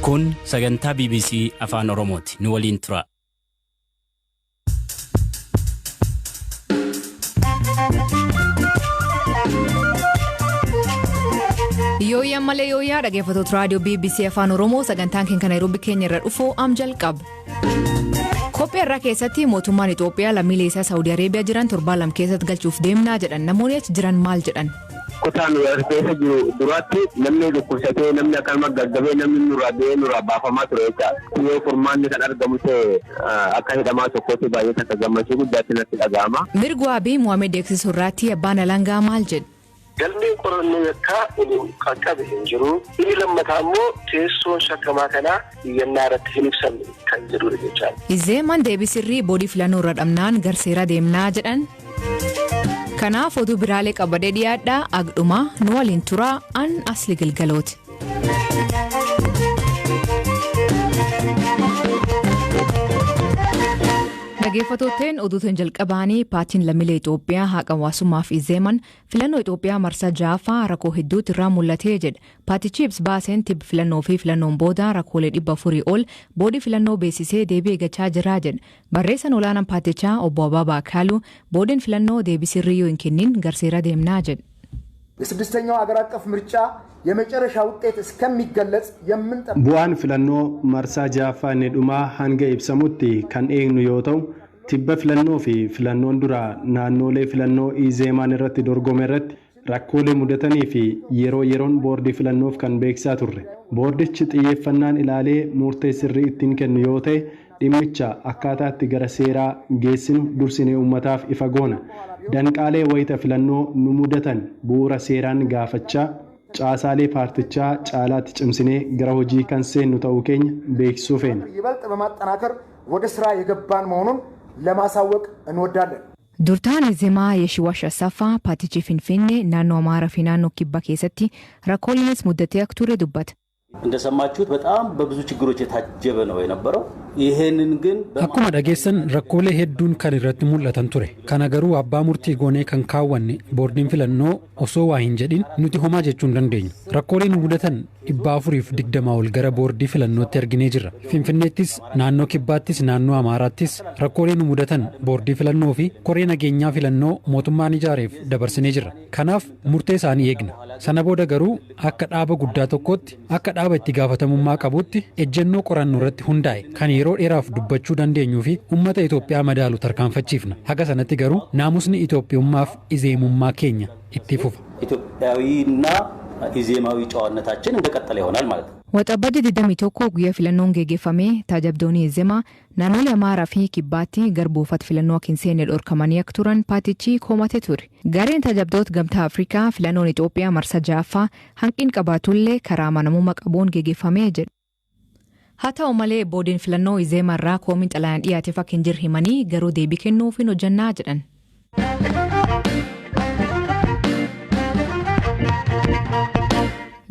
Kun sagantaa BBC Afaan Oromooti. Nu waliin tura. Yooyyaa malee yooyyaa dhaggeeffattoota raadiyoo BBC Afaan Oromoo, sagantaan keenya kan Naayiroobii keenya irra dhufu am jalqaba. Qophii irraa keessatti, mootummaan Itoophiyaa lammiilee isaa Saawudii Areebiyaa jiran torbaan 2 keessatti galchuuf deemnaa jedhan. Namoonni achi jiran maal jedhan? Kutaan keessa jiru duraatti namni dhukkubsatee, namni akkanuma gaggabee, namni nurraa du'ee nurraa baafamaa ture jecha. Yoo furmaanni kan argamu ta'e, akka hidhamaa tokkotti baay'ee takka gammachuu guddaatti natti dhaga'ama. Mirga wabii Muhammed eegsisuu irratti abbaan alangaa maal jedhe? Galmeen qorannoo yakkaa inni qaqqabe hin jiru. Inni lammataa immoo teessoon shakkamaa kanaa iyyannaa irratti hin ibsamne kan jedhudha jechaadha. Izeeman deebii sirrii boodii filannoo irra dhabnaan garseera deemnaa jedhan. Kanaaf oduu biraalee qabadee dhiyaadhaa, agdhumaa nu waliin turaa. An Asli Galgalooti. Dhaggeeffattootteen, oduutiin jalqabaanii, paartiin lammiilee Itoophiyaa haqa hawaasummaaf Izeeman filannoo Itoophiyaa marsaa ja'affaa rakkoo hedduutu irraa mul'atee jedha. Paartichi ibsa baaseen tibba filannoo fi filannoon booda rakkoolee 400 ol boodii filannoo beeksisee deebii eeggachaa jira jedha. Barreessaan olaanaan paartichaa obbo Abaabaa Akaaluu boodiin filannoo deebii sirrii yoo hin kennin garseera deemnaa jedha. የስድስተኛው ሀገር አቀፍ ምርጫ የመጨረሻ ውጤት እስከሚገለጽ የምንጠብቅ Bu'aan filannoo marsaa ja'affaa inni dhumaa hanga ibsamutti kan eegnu yoo ta'u, tibba filannoo fi filannoon dura naannolee filannoo Izeemaan irratti dorgome irratti rakkoolee mudatanii fi yeroo yeroon boordii filannoof kan beeksisaa turre. Boordichi xiyyeeffannaan ilaalee murtee sirrii ittiin kennu yoo ta'e, dhimmicha akkaataatti gara seeraa geessinu dursinee uummataaf ifa goona. Danqaalee wayita filannoo nu mudatan bu'uura seeraan gaafachaa caasaalee paartichaa caalaatti cimsinee gara hojii kan seennu ta'uu keenya beeksisuu feena. ይበልጥ በማጠናከር ወደ ስራ የገባን መሆኑን ለማሳወቅ እንወዳለን። Durtaan Izeemaa Yeshiwaash Asaffaa paartichi Finfinnee, naannoo Amaaraa fi naannoo Kibbaa keessatti rakkoolees muddatee akka ture dubbata. እንደሰማችሁት በጣም በብዙ ችግሮች የታጀበ ነው የነበረው። ይሄንን ግን Akkuma dhageessan rakkoolee hedduun kan irratti mul'atan ture. Kana garuu abbaa murtii goonee kan kaawwanne boordiin filannoo osoo waa hin jedhin nuti homaa jechuu hin dandeenyu. Rakkoolee nu mudatan 420 ol gara boordii filannootti erginee jirra. Finfinneettis, naannoo Kibbaattis, naannoo Amaaraattis rakkoolee nu mudatan boordii filannoo fi koree nageenyaa filannoo mootummaan ijaareef dabarsinee jirra. Kanaaf murtee isaanii eegna. Sana booda garuu akka dhaaba guddaa tokkootti, akka dhaaba itti gaafatamummaa qabutti, ejjennoo qorannoo irratti hundaa'e kan yeroo dheeraaf dubbachuu dandeenyuu fi uummata Itoophiyaa madaalu tarkaanfachiifna. Haga sanatti garuu naamusni Itoophiyummaaf izeemummaa keenya itti fufa. ኢትዮጵያዊና ኢዜማዊ ጨዋነታችን እንደቀጠለ ይሆናል ማለት ነው። Waxabajji 21 guyyaa filannoon geggeeffame taajabdoonni Izeemaa naannolee Amaaraa fi Kibbaatti gara buufata filannoo akka hin seenne dhorkamanii akka turan paartichi komate ture. Gareen taajabdoota Gamtaa Afrikaa filannoon Itoophiyaa marsaa ja'affaa hanqin qabaatullee karaa amanamummaa qabuun geggeeffamee jedha. Haa ta'u malee, boodiin filannoo Izeemaa irraa koomiin xalayaan dhiyaateef akka hin jirre himanii, garuu deebii kennuuf hin hojjannaa jedhan.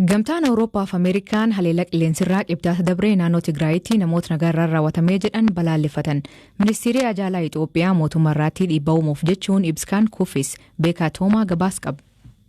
Gamtaan Awurooppaa fi Ameerikaan haleellaa qilleensarraa Qibxata dabree naannoo Tigraayitti namoota nagaarraan raawwatamee jedhan balaaleffatan. Ministeerri Ajaalaa Itoophiyaa mootummaa irratti dhiibbaa uumuuf jechuun ibskaan kuffis. Beekaa Toomaa gabaas qaba.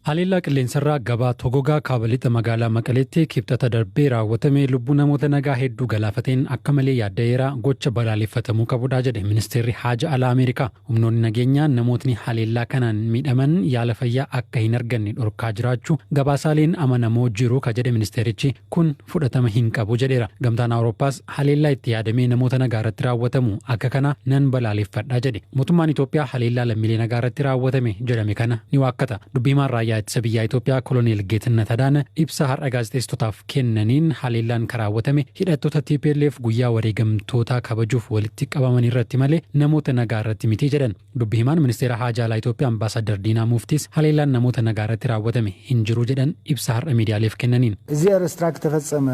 Haleellaa qilleensarraa gabaa Togogaa kaaba lixa magaalaa Maqaleetti Kibxata darbee raawwatame lubbuu namoota nagaa hedduu galaafateen akka malee yaadda'eera, gocha balaaleffatamuu qabudha jedhe ministeerri haaja alaa Ameerikaa. Humnoonni nageenyaa namootni haleellaa kanaan miidhaman yaala fayyaa akka hin arganne dhorkaa jiraachuu gabaasaaleen amanamoo jiru ka jedhe ministeerichi, kun fudhatama hin qabu jedheera. Gamtaan Awurooppaas haleellaa itti yaadamee namoota nagaa irratti raawwatamu akka kana nan balaaleffadha jedhe. Mootummaan Itoophiyaa haleellaa lammiilee nagaa irratti raawwatame jedhame kana ni waakkata. Dubbii himaan raayyaa ittisa biyyaa Itoophiyaa Koloneel Geetannat Adaana ibsa har'a gaazexeessitootaaf kennaniin, haleellaan kan raawwatame hidhattoota TPLF guyyaa wareegamtootaa kabajuuf walitti qabaman irratti malee namoota nagaa irratti miti jedhan. Dubbii himaan ministeera haajaa alaa Itoophiyaa Ambaasaddar Diinaa Muftiis haleellaan namoota nagaa irratti raawwatame hin jiru jedhan ibsa har'a miidiyaaleef kennaniin. እዚህ air strike ተፈጸመ፣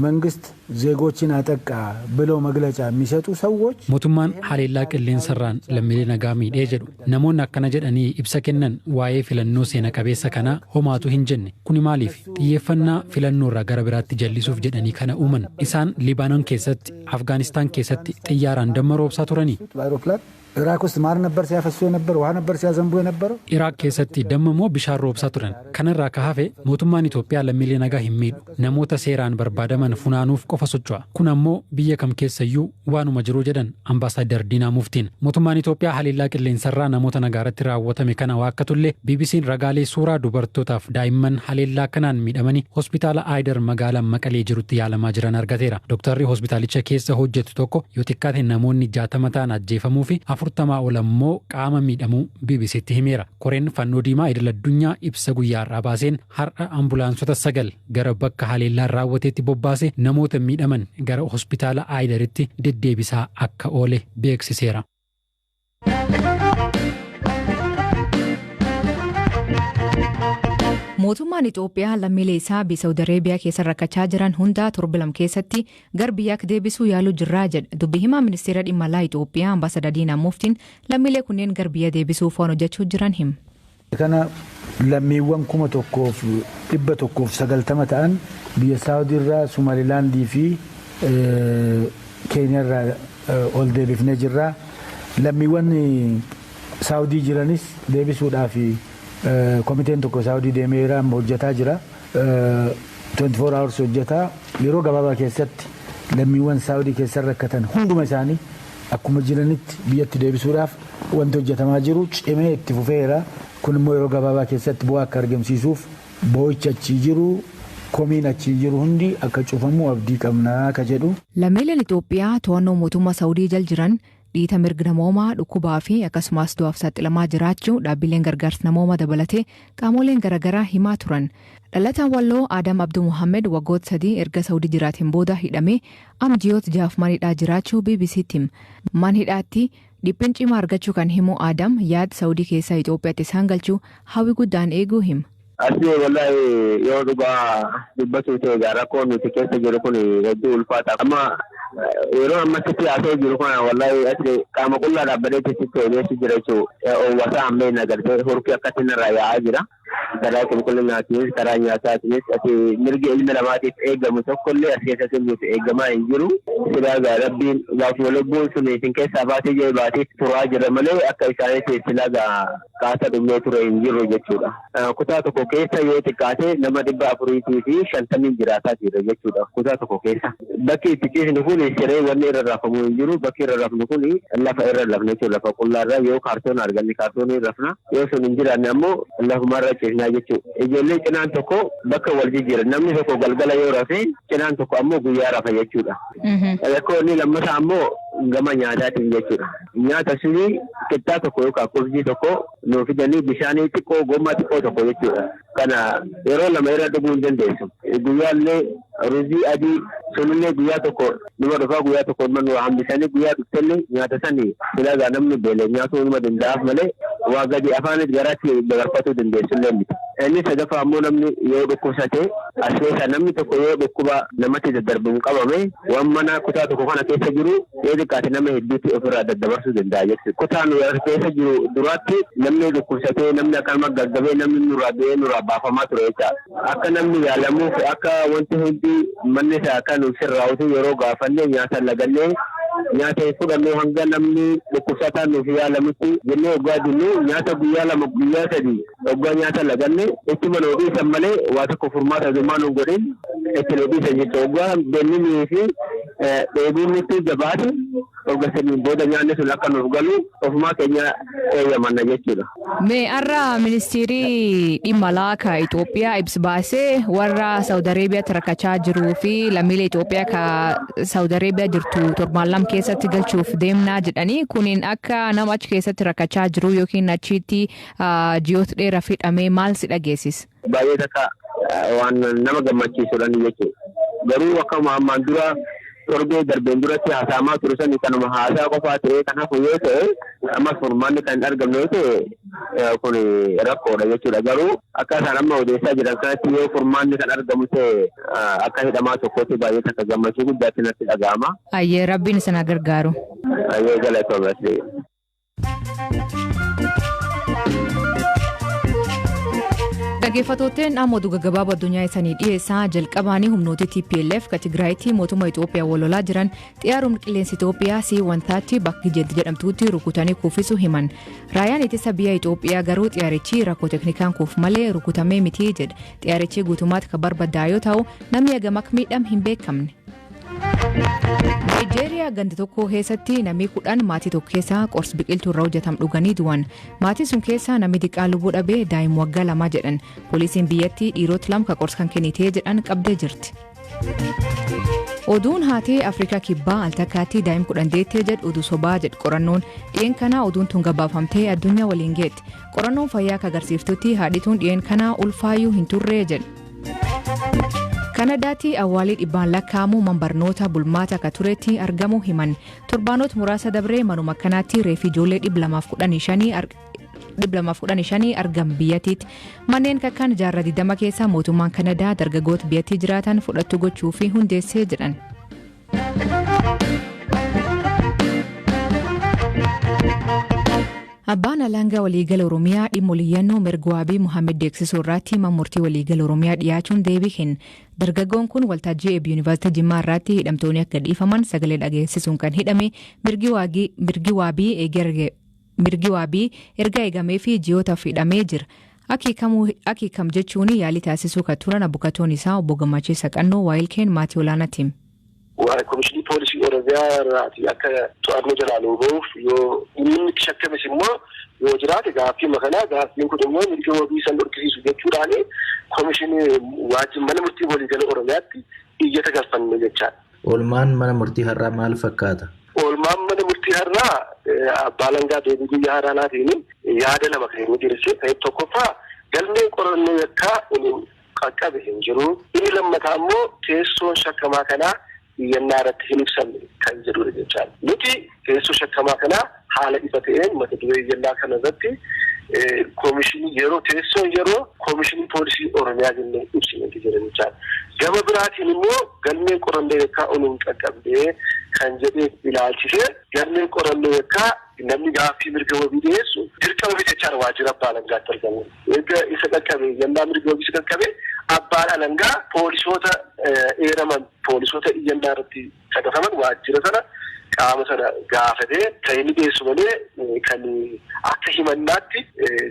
መንግስት ዜጎችን አጠቃ ብለው መግለጫ የሚሰጡ ሰዎች Mootummaan haleellaa qilleensarraan lammiilee nagaa miidhee jedhu. Namoonni akkana jedhanii ibsa kennan waa'ee filannoo seena qabeessa kanaa homaatu hin jenne. Kuni maaliif? Xiyyeeffannaa filannoo irraa gara biraatti jallisuuf jedhanii kana uuman. Isaan Libaanoon keessatti, Afgaanistaan keessatti xiyyaaraan damma roobsaa turanii. በአይሮፕላን ኢራቅ ውስጥ ማር ነበር ሲያፈሱ የነበረው፣ ውሃ ነበር ሲያዘንቡ የነበረው። Iraaq keessatti damma moo bishaan roobsaa turan? Kanarraa ka hafe mootummaan Itoophiyaa lammiilee nagaa hin miidhu. Namoota seeraan barbaadaman funaanuuf qofa socho'a. Kun ammoo biyya kam keessayyuu waanuma jiru jedhan Ambaasaadar Diinaa Muftiin. Mootummaan Itoophiyaa haleellaa qilleensarraa namoota nagaa irratti raawwatame kana waakkatullee, BBC'n ragaalee suuraa dubartootaaf daa'imman haleellaa kanaan miidhamanii hospitaala Aayidar magaalaa Maqalee jirutti yaalamaa jiran argateera. Dooktarri hospitaalicha keessa hojjetu tokko yoo xiqqaate namoonni 60 ta'an ajjeefamuu fi 40 ol ammoo qaama miidhamuu BBCtti himeera. Koreen Fannoo Diimaa idil addunyaa ibsa guyyaa har'aa baaseen har'a ambulaansota 9 gara bakka haleellaan raawwateetti bobbaase namoota miidhaman gara hospitaala Aayidaritti deddeebisaa akka oole beeksiseera. Mootummaan Itoophiyaa lammiilee isaa biyya Saudi Areebiyaa keessa rakkachaa jiran hundaa torba 2 keessatti gara biyyaatti deebisuu yaaluu jirraa jedha. Dubbi himaa ministeera dhimma alaa Itoophiyaa Ambaasaadar Diinaa Muftiin lammiilee kunneen gara biyya deebisuuf waan hojjechuu jiran hima. Kana lammiiwwan 1190 ta'an biyya Saawudiirraa, Somalilaandii fi Keeniyaarraa ol deebifnee jirra. Lammiiwwan Saawudii jiranis deebisuudhaaf komiteen tokko Saawudii deemeera, hojjetaa jira. 24 hours hojjetaa, yeroo gabaabaa keessatti lammiiwwan Saawudii keessa rakkatan hunduma isaanii akkuma jiranitti biyyatti deebisuudhaaf wanti hojjetamaa jiru cimee itti fufeera. Kun immoo yeroo gabaabaa keessatti bu'aa akka argamsiisuuf, boo'ichi achii jiru, komiin achii jiru hundi akka cufamu abdii qabnaa ka jedhu. Lammiileen Itoophiyaa to'annoo mootummaa Saawudii jal jiran dhiita mirga namoomaa, dhukkubaa fi akkasumas du'aaf saaxilamaa jiraachuu dhaabbileen gargaarsa namoomaa dabalatee qaamoleen garaagaraa himaa turan. Dhalataan Walloo Adam Abduu Muhammed waggoota 3 erga Saawudii jiraateen booda hidhamee amma ji'oota 6f mana hidhaa jiraachuu BBCtti hima. Man hidhaatti dhiphin cimaa argachuu kan himu Adam, yaada Saawudii keessaa Itoophiyaatti isaan galchuu hawwi guddaan eeguu hima. Asii wallahi yoo dhugaa dubbachuu ta'e, egaa rakkoon nuti keessa jiru kun hedduu ulfaata. Amma yeroo ammatti haasa'u jiru kana, wallahi asii qaama qullaa dhaabbateetti sitti odeessu jira jechuudha. Oowwasaa hammee agartee hurkii akkasiin irraa yaa'aa jira. Karaa qulqullinaatiinis, karaa nyaataatiinis, ati mirgi ilmi namaatiif eegamu tokkollee as keessatti nuti eegamaa hin jiru. Silaa gaa Rabbiin gaafuma lubbuun sun isin keessaa baatee jee baatee turaa jira malee, akka isaanitti silaa gaa kaasa dhumnee ture hin jiru jechuudha. Kutaa tokko keessa yoo xiqqaate nama 450 jiraataa jira jechuudha kutaa tokko keessa. Bakki itti ciisnu kun siree wanni irra rafamu hin jiru. Bakki irra rafnu kun lafa irra rafna jechuudha. Lafa qullaarra yoo kaartoon arganne kaartoonii rafna. Yoo sun hin jiraanne ammoo lafumarra ciisnaa jechuudha. Ijoollee cinaan tokko bakka wal jijjiira. Namni tokko galgala yoo rafe, cinaan tokko ammoo guyyaa rafa jechuudha. Rakkoo inni lammataa ammoo gama nyaataatiin jechuudha. Nyaata suni qixxaa tokko yookaan qubjii tokko nuu fidanii, bishaanii xiqqoo gommaa xiqqoo tokko jechuudha. Kana yeroo lama irra dhuguu hin dandeessu. Guyyaallee ruzii adii sunillee guyyaa tokko numa dhufaa, guyyaa tokko numa nu hambisanii, guyyaa dhuftellee nyaata sani silaagaa namni beele nyaatuu numa danda'aaf malee waa gadi afaanis garaatti dabarfatuu dandeessullee miti. Inni sadaffaa ammoo namni yoo dhukkubsate, as keessa namni tokko yoo dhukkuba namatti daddarbuun qabame, waan mana kutaa tokko kana keessa jiru yoo xiqqaate nama hedduutti ofirraa daddabarsuu danda'a jechuudha. Kutaan keessa jiru duraatti namni dhukkubsatee, namni akkanuma gaggabee, namni nurraa du'ee nurraa baafamaa ture jecha. Akka namni yaalamuuf, akka wanti hundi manni isaa akka nuuf sirraa'utu yeroo gaafanne, nyaata lagannee, nyaata hin fudhannu hanga namni dhukkubsataan nuuf yaalamutti jennee waggaa jennu, nyaata guyyaa 2, guyyaa 3 waggaa nyaata laganne ittuma nu dhiisan malee, waa tokko furmaata dhumaa nu godhin itti nu dhiisan jechuudha. Waggaa beellinii fi dheebuun nutti jabaate, waggaa saniin booda nyaanni sun akka nuuf galu ofumaa keenya eeyyamanna jechuudha. Mee har'a ministeerri dhimma alaa ka Itoophiyaa ibsa baasee warra Saawud Areebiyaatti rakkachaa jiruu fi lammiilee Itoophiyaa ka Saawud Areebiyaa jirtu torbaan 2 keessatti galchuuf deemnaa jedhanii, kuniin akka nama achi keessatti rakkachaa jiru yookiin achitti ji'oota dheeraa hidhamee maal si dhageessisa? Baay'ee takka waan nama gammachiisudha jechuudha. Garuu akkuma ammaan dura torbee darbeen duratti haasa'amaa ture sani, kanuma haasaa qofaa ta'ee kan hafu yoo ta'e, ammas furmaanni kan hin argamne yoo ta'e, kun rakkoodha jechuudha. Garuu akka isaan amma odeessaa jiran kanatti yoo furmaanni kan argamu ta'e, akka hidhamaa tokkotti baay'ee takka gammachuu guddaatti natti dhaga'ama. Ayyee, Rabbiin isin haa gargaaru. Ayyee, galatooma. Dhaggeeffattootni amma oduu gaggabaaboo addunyaa isanii dhiyeessaa jalqabaanii humnoota TPLF ka Tigraayitti mootummaa Itoophiyaa wal lolaa jiran xiyyaarumni qilleensa Itoophiyaa C-130 bakka Gijeet jedhamtutti rukutanii kuffisuu himan. Raayyaan ittisa biyya Itoophiyaa garuu xiyyaarichi rakkoo teeknikaan kuuf malee rukutamee miti jedha. Xiyyaarichi guutummaatti kan barbadaa'e yoo ta'u, namni hagam akka miidhame hin beekamne. Naayijeeriyaa ganda tokko keessatti namni 10 maatii tokko keessaa qorsi biqiltuu irraa hojjetamu dhuganii du'an. Maatii sun keessaa namni xiqqaa lubbuu dhabee daa'ima waggaa 2 jedhan. Poolisiin biyyattii dhiirota 2 ka qorsi kan kennitee jedhan qabdee jirti. Oduun haatee Afrikaa Kibbaa al takkaatti daa'ima 10 deettee jedhu oduu sobaa jedhu qorannoon dhiyeen kanaa oduun tun gabaafamtee addunyaa waliin geetti. Qorannoon fayyaa akka agarsiiftutti haadhituun dhiyeen kanaa ulfaayyuu hin turree jedhu. Kanadaatti awwaalii dhibbaan lakkaa'amu man barnoota bulmaata akka turetti argamu himan. Torbaanota muraasa dabree manuma akkanaatti reefi ijoollee 215 argam biyyattiitti. Manneen kakkaan jaarraa 20 keessa mootummaan Kanadaa dargaggoota biyyattii jiraatan fudhattu gochuu fi hundeessee jedhan. Abbaan Alangaa Waliigala Oromiyaa dhimma oliyyannoo mirga waabii Mohaammed Deeksisoo irratti mana murtii Waliigala Oromiyaa dhiyaachuun deebii kenne. Dargaggoon kun waltajjii eebbi Yuunivarsiitii Jimmaa irratti hidhamtoonni akka dhiifaman sagalee dhageessisuun kan hidhame mirgi waabii erga eegamee fi ji'ootaaf hidhamee jira. Akki hiikam jechuun yaalii taasisuu kan turan abukatoon isaa obbo Gammachiisa Qannoo waayilkeen maatii olaanaati. Waa'ee Komishinii Poolisii Oromiyaa irraati akka to'annoo jalaa nuu bahuuf, yoo inni itti shakkames immoo yoo jiraate, gaaffii makanaa gaaffiin kun immoo mirga wabii san dhorkisiisu jechuudhaan komishinii waajjira mana murtii waliigala Oromiyaatti iyyata galfanne jechaadha. Oolmaan mana murtii har'aa maal fakkaata? Oolmaan mana murtii har'aa abbaa alangaa deebii guyyaa har'aanaatiin yaada lama kan inni dhiyeesse. Tokkoffaa, galmeen qorannoo yakkaa qaqqabe hin jiru. Inni lammataa immoo teessoon shakkamaa kanaa iyyannaa irratti hin ibsamne kan jedhudha jechaadha. Nuti teessoo shakkamaa kanaa haala ifa ta'een mata duree iyyannaa kana irratti koomishinii yeroo teessoon yeroo Koomishinii Poolisii Oromiyaa jennee ibsineeti jira jechaadha. Gama biraatiin immoo galmeen qorannoo yakkaa ol hin qaqqabnee kan jedhee ilaalchisee, galmeen qorannoo yakkaa namni gaaffii mirga wabii dhiyeessu dirqama miti jechaadha waajjira abbaa alangaatti argamu. Erga isa qaqqabe, iyyannaa mirga wabii isa qaqqabe, abbaan alangaa poolisoota eeraman, poolisoota iyyannaa irratti caqasaman, waajjira sana qaama sana gaafatee kan inni dhiyeessu malee, kan akka himannaatti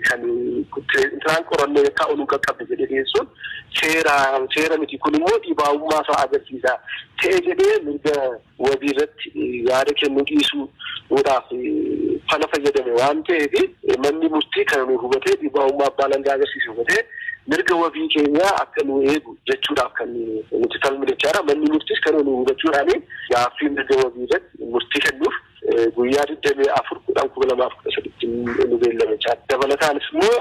kan intiraan qorannoo yakkaa ol hin qaqqabne jedhee dhiyeessuun seera miti. Kun immoo dhibaa'ummaa isaa agarsiisa. Ta'e jedhee mirga wabii irratti yaada kennuu dhiisuudhaaf fala fayyadame waan ta'eef, manni murtii kana nu hubatee, dhibaa'ummaa abbaa alangaa agarsiisu hubatee, mirga wabii keenyaa akka nu eegu jechuudhaaf kan nuti falmu jechaadha. Manni murtiis kana nu hubachuudhaan gaaffii mirga wabii irratti murtii kennuuf guyyaa 24/10/2013tti nu beellame jechaadha. Dabalataanis immoo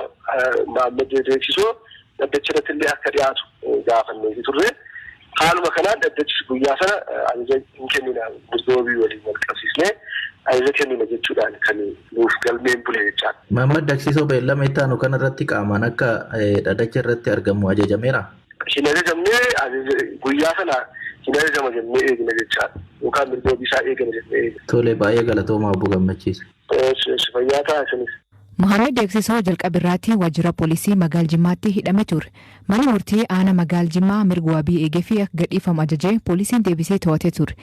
Mahammad Deeksisoo dhaddacha irratti illee akka dhiyaatu gaafannee turre. Haaluma kanaan dhaddachis guyyaa sana ajaja hin kennina, mirga wabii waliin wal qabsiisnee ajaja kennina jechuudhaan kan nuuf galmeen bule jechaadha. Mahammad Deeksisoo beellama itti aanu kanarratti qaamaan akka dhaddacha irratti argamu ajajameera? Hin ajajamne. Guyyaa sana hin ajajama jennee eegna jechaadha. Yookaan mirga wabii isaa eegama jennee eegna. Tole, baay'ee galatoomaa, obbo Gammachiisa. Fayyaa ta'a isinis. Mohaammed Deeksisoo jalqaba irratti waajjira poolisii magaal Jimmaatti hidhame ture. Mana murtii aanaa magaal Jimmaa mirga wabii eegee fi akka gadhiifamu ajajee poolisiin deebisee to'atee ture.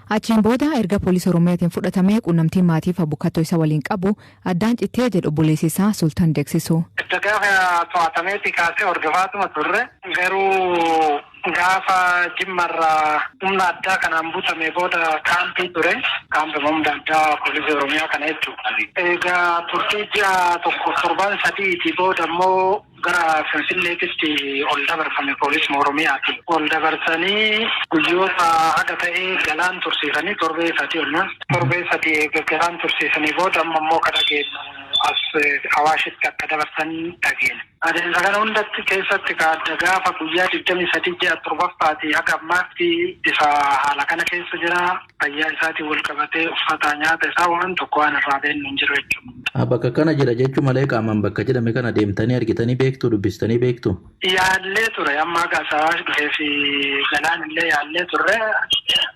Achiin booda erga poolisii Oromiyaatiin fudhatamee quunnamtii maatiif abukattoo isa waliin qabu addaan cittee jedhu obboleessi isaa Sultan Deeksisoo. Itti gaafa to'atameeti kaasee hordofaatuma turre, garuu gaafa Jimmarraa humna addaa kanaan butame booda kaampii ture. Kaampii humna addaa poolisii Oromiyaa kana jechuudha. Egaa turtii ji'a tokko torban sadiitii booda immoo gara Finfinneetitti ol dabarfame poolisii Oromiyaati. Ol dabarsanii guyyoota haga ta'ee galaan tursiisanii, torbee 3 olmas torbee 3 eega galaan tursiisanii booda amma immoo ka dhageenyu as Awaashitti akka dabarsan dhageenya. Adeemsa kana hundatti keessatti ka adda gaafa guyyaa 23 ji'a torbaffaati haga ammaatti isa haala kana keessa jira. Fayyaa isaatiin wal qabatee uffata, nyaata isaa waan tokko waan irraa beeknu hin jiru jechuudha. Bakka kana jira jechuu malee qaamaan bakka jedhame kana deemtanii argitanii beektu, dubbistanii beektu? Yaallee ture. Amma haga Awaash dhufee fi galaan illee yaallee turre.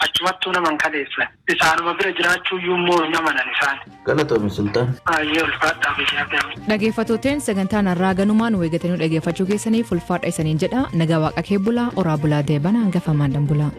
Achumattuu naman kaleessa. Isaanuma bira jiraachuu iyyuu immoo hin amanan isaan. Galatoomi Sultaan. Baay'ee ulfaadhaa biyyaa gaariidha. Dhaggeeffattooteen sagantaan har'aa ganumaan weeggatanii dhaggeeffachuu keessaniif ulfaadha isaniin jedha. Nagaa waaqa kee bulaa, oraa bulaa deebana hangafamaan dambulaa.